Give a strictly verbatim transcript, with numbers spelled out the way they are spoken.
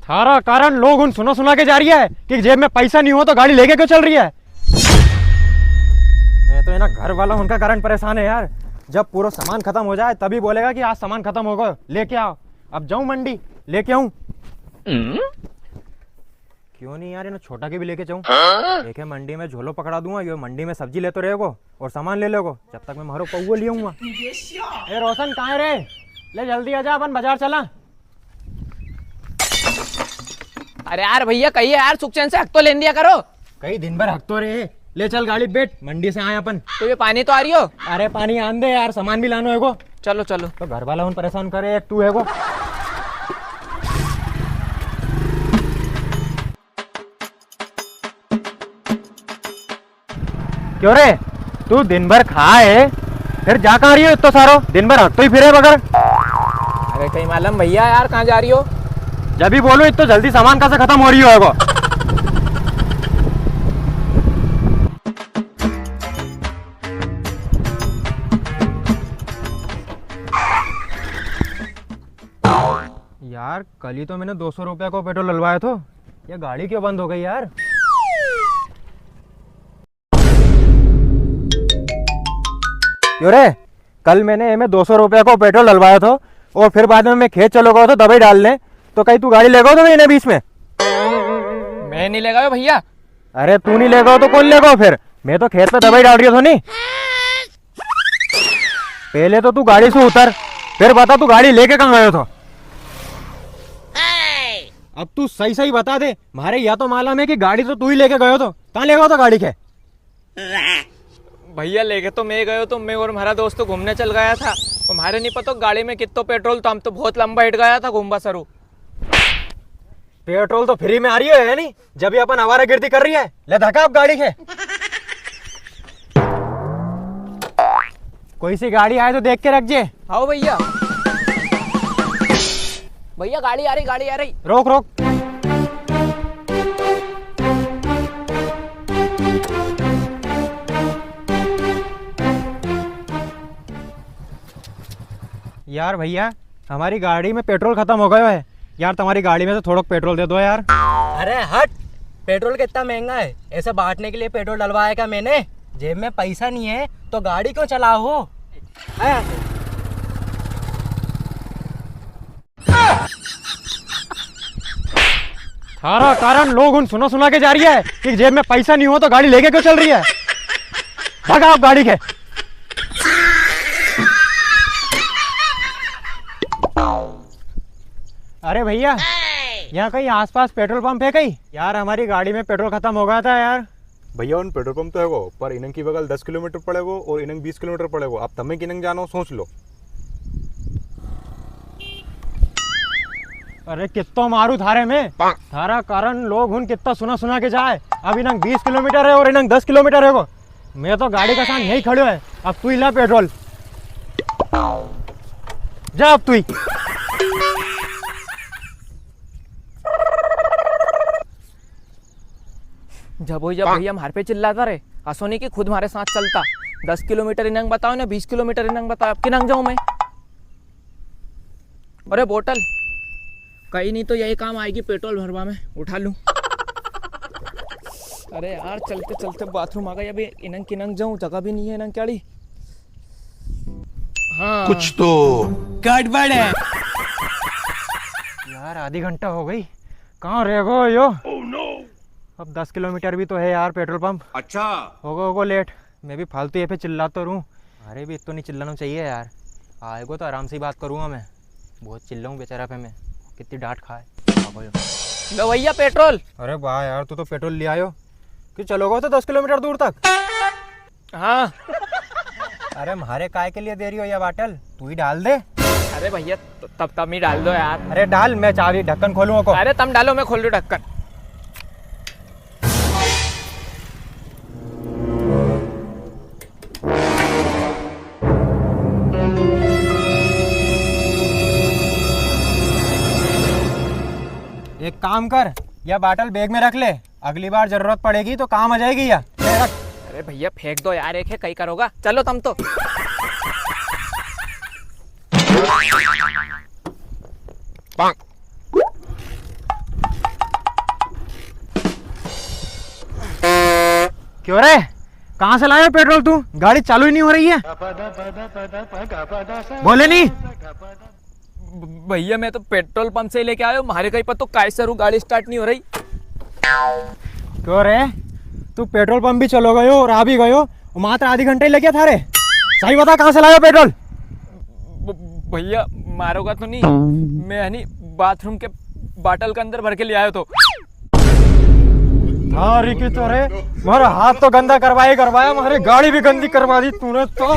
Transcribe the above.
थारा कारण लोग हुन सुना सुना के जा रही है कि जेब में पैसा नहीं हो तो गाड़ी लेके क्यों चल रही है। मैं तो है ना, घर वाला हुन का कारण परेशान है यार। जब पूरा सामान खत्म हो जाए तभी बोलेगा कि आज सामान खत्म हो गयो, लेके आओ। अब जाऊं मंडी, लेके आऊं। क्यों नहीं यार, इन्हें छोटा के भी लेके जाऊं। हाँ? देखे मंडी में झोलो पकड़ा दूंगा, यो मंडी में सब्जी लेतो रहेगो और सामान ले लेगो, जब तक मैं मारो पौवो ले आऊंगा। ए रोशन, कहाँ है रे? ले जल्दी आजा, अपन बाजार चला। अरे यार भैया, कहिए यार, सुख चैन से हक तो लेन दिया करो। कई दिन भर हकतो रे। ले चल गाड़ी बैठ, मंडी से आए अपन। तो ये पानी तो आ रही हो। अरे पानी आन दे यार, सामान भी लानो है को। चलो चलो। तो घर वाला हुन परेशान करे, एक तू है को। क्यों रे, तू दिन भर खाए, फिर जा कहाँ रही हो इतना सारो? दिन भर हकतो ही फिरे बगर। अरे कई मालूम भैया यार, कहाँ जा रही हो? जब ही बोलो इतना जल्दी सामान कैसे खत्म हो रही हो एगो? यार, कल ही तो मैंने दो सौ रुपया को पेट्रोल डलवाया था, ये गाड़ी क्यों बंद हो गई यार? क्यों रे, कल मैंने इमे दो सौ रुपया को पेट्रोल डलवाया था और फिर बाद में मैं खेत चलो गयो था दवाई डालने, तो कई तू गाड़ी ले गयो तो इने बीच में? मैं नहीं ले गयो भैया। अरे तू नहीं ले गयो तो कौन ले गयो फिर? मैं तो खेत पे दवाई डाल रही था नी। पहले तो तू गाड़ी से उतर, फिर बता तू गाड़ी लेके कहाँ गयो थो? अब तू सही सही बता दे, म्हारे या तो मालूम है कि गाड़ी तो तू ही लेके गयो थो, कहाँ ले गयो थो गाड़ी के? भैया लेके तो मैं गयो, तो मैं और म्हारा दोस्त तो घूमने चल गया था, और म्हारे नहीं पता गाड़ी में कितो पेट्रोल, तो हम तो बहुत लंबा हिट गया था घूमबा सरू। पेट्रोल तो फ्री में आ रही है, है नी? जब ये अपन आवारागर्दी कर रही है, ले धका अब गाड़ी के। कोई सी गाड़ी आए तो देख के रख जे। आओ भैया। भैया गाड़ी आ रही, गाड़ी आ रही। रोक, रोक। यार भैया, हमारी गाड़ी में पेट्रोल खत्म हो गयो है यार, तुम्हारी गाड़ी में से थोड़ोक पेट्रोल दे दो यार। अरे हट, पेट्रोल कितना महंगा है, ऐसे बांटने के लिए पेट्रोल डलवाया क्या मैंने? जेब में पैसा नहीं है तो गाड़ी क्यों चलाओ हो? हैं? थारा कारण लोग हुन सुना सुना के जा रही है कि जेब में पैसा नहीं हो तो गाड़ी लेके क्यों चल रही है? भगा आप गाड़ी के। अरे भैया, यहाँ कहीं आसपास पेट्रोल पंप है कहीं? यार, हमारी गाड़ी में पेट्रोल खत्म हो गया था यार। भैया, उन पेट्रोल पंप तो हैगो, पर इनंग की बगल दस किलोमीटर पड़ेगो और इनंग बीस किलोमीटर पड़ेगो। अब तमे किनंग जानो, सोच लो। अरे, कित्तो मारू थारे में। थारा कारण लोग हुन कित्ता सुना सुना के जाए। अब इनंग बीस किलोमीटर है और इनंग दस किलोमीटर हैगो। मैं तो गाड़ी का साथ यहीं खड़ो है, अब तू ही ला पेट्रोल, जा अब तू ही। जब वही जब भैया म्हारे पे चिल्लाता रहे, असो नहीं कि खुद म्हारे साथ चलता। दस किलोमीटर इनंग बताओ ना, बीस किलोमीटर इनंग बताओ, अब किनंग जाऊं मैं? अरे बोतल, कहीं नहीं तो यही काम आएगी पेट्रोल भरवा में, उठा लूं। अरे यार, चलते चलते बाथरूम आ गई, अभी इनंग किनंग जाऊं, जगह भी नहीं है इनंग क्याड़ी। हाँ। कुछ तो गड़बड़ है। यार, आधी घंटा हो गई, कहाँ रह गयो यो? अब दस किलोमीटर भी तो है यार पेट्रोल पंप। अच्छा। होगो, होगो लेट। मैं भी फालतू ये पे चिल्लातो रहूं। अरे भी इतना नहीं चिल्लाना चाहिए यार। आएगो तो आराम से ही बात करूंगा मैं। बहुत चिल्लाऊं बेचारा पे मैं। कितनी डांट खाए। आ गयो। लो भैया पेट्रोल। अरे वाह यार, तू तो पेट्रोल ले आयो। कि चलोगे तो दस किलोमीटर दूर तक? हाँ। अरे म्हारे काय के लिए दे रही हो ये बाटल? तू ही डाल दे। अरे भैया, त-, तब, तम ही डाल दो यार। अरे डाल, मैं चाबी ढक्कन खोलूं ओको। अरे तम डालो, मैं खोल लूं ढक्कन। एक काम कर, या बाटल बैग में रख ले, अगली बार जरूरत पड़ेगी तो काम आ जाएगी या। ले रख। अरे भैया फेंक दो यार, एक है, कई करोगा, चलो तम तो। पाक। क्यों रे, कहाँ से लायो पेट्रोल तू? गाड़ी चालू ही नहीं हो रही है। बोले नहीं। भ-, भैया, मैं तो पेट्रोल पंप से ही लेके आयो, म्हारे कहीं पर तो कायसर हूँ, गाड़ी स्टार्ट नहीं हो रही। क्यों रे, तू पेट्रोल पंप भी चलो गयो और आ भी गयो, मात्र आधी घंटे ही लग्या थारे। सही बता, कहाँ से लायो पेट्रोल? भ-, भैया, मारोगा तो नहीं? मैं है नी, बाथरूम के बाटल के अंदर भर के ले आयो तो। थारी की तो रे, म्हारा हाथ तो गंदा करवाया ही करवाया, म्हारी गाड़ी भी गंदी करवा दी तूने तो।